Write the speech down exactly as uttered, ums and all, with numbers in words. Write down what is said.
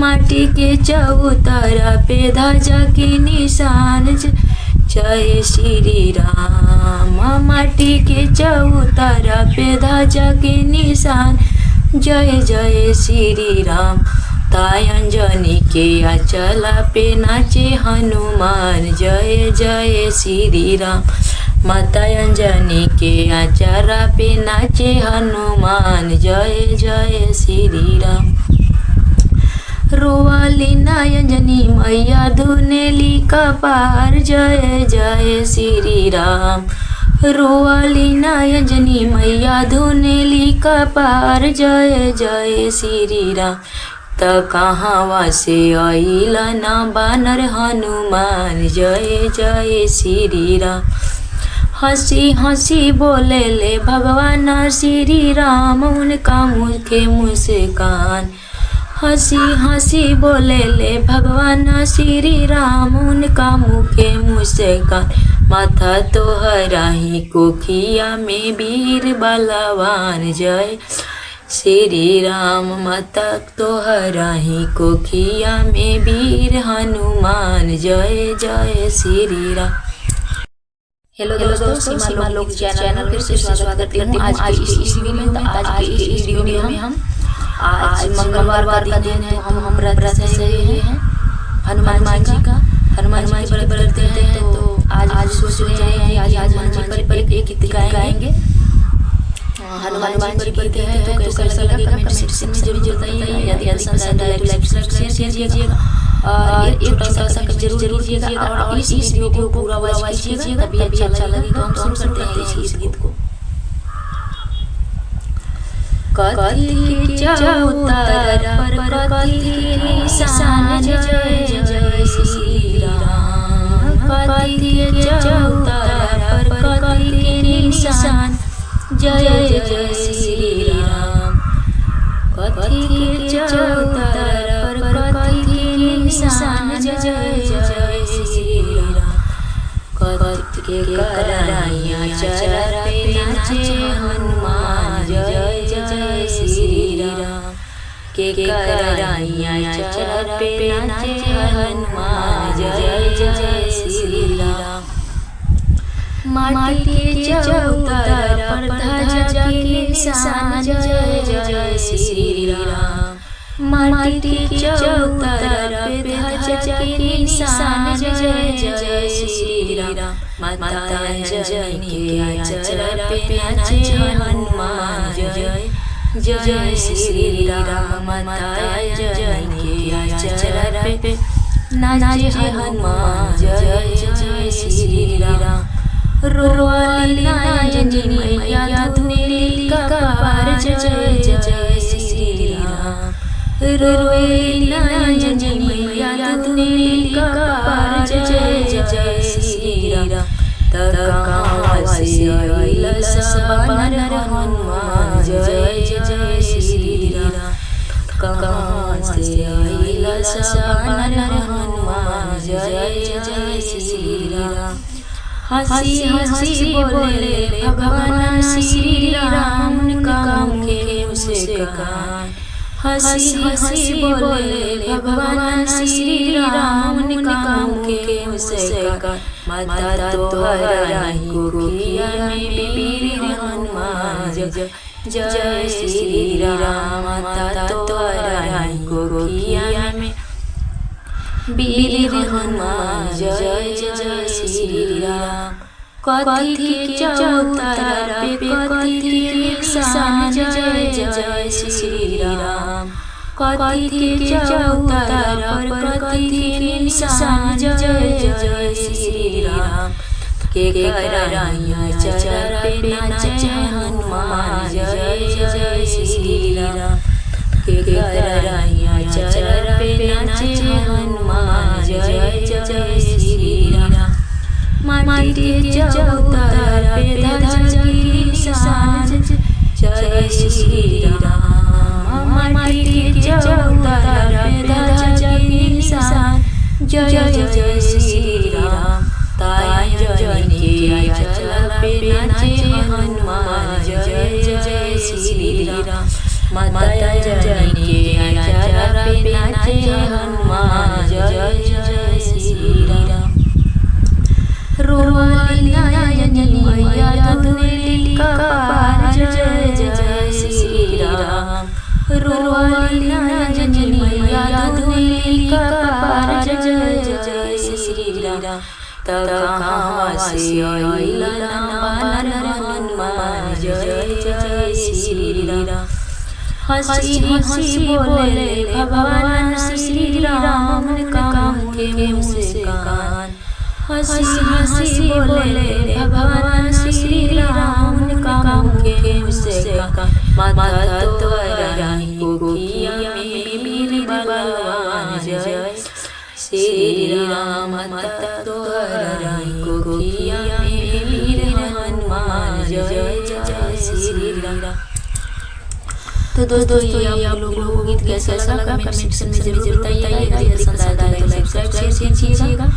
माटी के चौतरा पे ध्वजा के निशान, ज-, जय श्री राम। माटी के चौतरा पे ध्वजा के निशान, जय जय श्री राम। माता अंजनी के अचरा पे नाचे हनुमान, जय जय श्री राम। माता अंजनी के अचरा पे नाचे हनुमान, जय जय श्री राम। रोवाली ना अंजनी मैया धुनेली कपार, जय जय श्री राम। रोवाली ना अंजनी मैया धुनेली कपार, जय जय श्री राम। त कहवा से अइला ना बानर हनुमान, जय जय श्री राम। हँसी हँसी बोलेले भगवान श्री राम, उनका मुखे मुस्कान। हँसी हँसी बोलेले भगवान श्री राम, उनका मुखे मुस्कान। माता तोहरा ही कोखिया में वीर बलवान, जय श्री राम। माता तोहरा ही कोखिया में वीर हनुमान, जय जय श्री राम। हेलो दोस्तों, सीमा लोकगीत चैनल में फिर से स्वागत करती हूँ। आज के इस वीडियो में, तो आज के इस वीडियो में हम, आज मंगलवार का दिन है, तो हम, हम व्रत से हुए हैं हनुमान जी का, हनुमान जी के व्रत करते हैं। तो आज, आज सोच रहे हैं कि आज हनुमान जी पर एक गीत गाएंगे। हनुमान जी पर गीत है, तो कैसा लगेगा कमेंट सेक्शन में जरूर बताइएगा। यदि पसंद आए तो लाइक सब्सक्राइब शेयर कीजिएगा और एक छोटा सा कमेंट जरूर कीजिएगा। और इस वीडियो को पूरा वॉच कीजिएगा, तभी अच्छा लगेगा। तो हम शुरू करते हैं इस गीत को। कथी के चौतरा पर कथी के निशान, जय जय श्री राम। कथी के चौतरा पर कथी के निशान, जय जय श्री राम। कथी के चौतरा पर कथी के निशान, जय जय श्री राम। कथी के करैया चरा पे नाचे हनुमान, जय जय श्री राम। के करैया चरा पे नाचे हनुमान, जय जय श्री राम। माटी के चौतरा पर ध्वजा के निशान, जय जय श्री राम। माटी के चौतरा पे ध्वजा के निशान, जय जय श्री राम। माता अंजनी के अचरा पे नाचे हनुमान, जय जय श्री राम। माता अंजनी के अचरा पे नाचे हनुमान, जय जय श्री राम। रोवाली ना अंजनी मैया धुनेली कपार, जय जय श्री राम। रोवेली ना अंजनी मैया धुनेली कपार, जय जय श्री राम। त कहाँ से अइला सा बानर हनुमान, जय जय श्री राम। कहाँ से अइला सा बानर हनुमान, जय जय श्री राम। हँसी हँसी बोले भगवान श्री राम, उनका मुखे मुस्कान। हँसी हँसी बोले भगवान श्री राम, उनका मुखे मुस्कान। माता तोहरा ही कोखिया में वीर हनुमान, जय जय श्री राम। माता तोहरा ही कोखिया में वीर हनुमान, जय जय श्री राम। कथी के चौतरा पे कथी के निशान, जय जय श्री राम। कथी के चौतरा पर कथी के निशान, जय जय श्री राम। के करैया चरा पे नाचे हनुमान, जय जय श्री राम। के करैया चरा पे नाचे हनुमान, जय जय श्री राम। माटी के चौतरा पे ध्वजा के निशान, जय श्री राम। माटी के चौतरा पे ध्वजा के निशान, जय जय श्री राम। माता अंजनी के अचरा पे नाचे हनुमान, जय जय श्री राम। माता अंजनी के अचरा पे नाचे जय जय श्री राम। त कहाँ से आइला ना बानर हनुमान, जय जय श्री राम। हँसी हँसी बोले भगवान श्री राम, उनका मुँह के मुस्कान। हँसी हँसी बोले भगवान श्री राम, उनका मुँह के मुस्कान। माता तोहरा ही कोखिया में वीर बलवान, जय श्री राम। माता तोहरा ही कोखिया में वीर हनुमान, जय जय श्री राम। तो दोस्तों, ये आप लोगों को गीत कैसा लगा, comment section में जरूर बताइएगा। यदि पसंद आए तो like, subscribe, share कीजिएगा।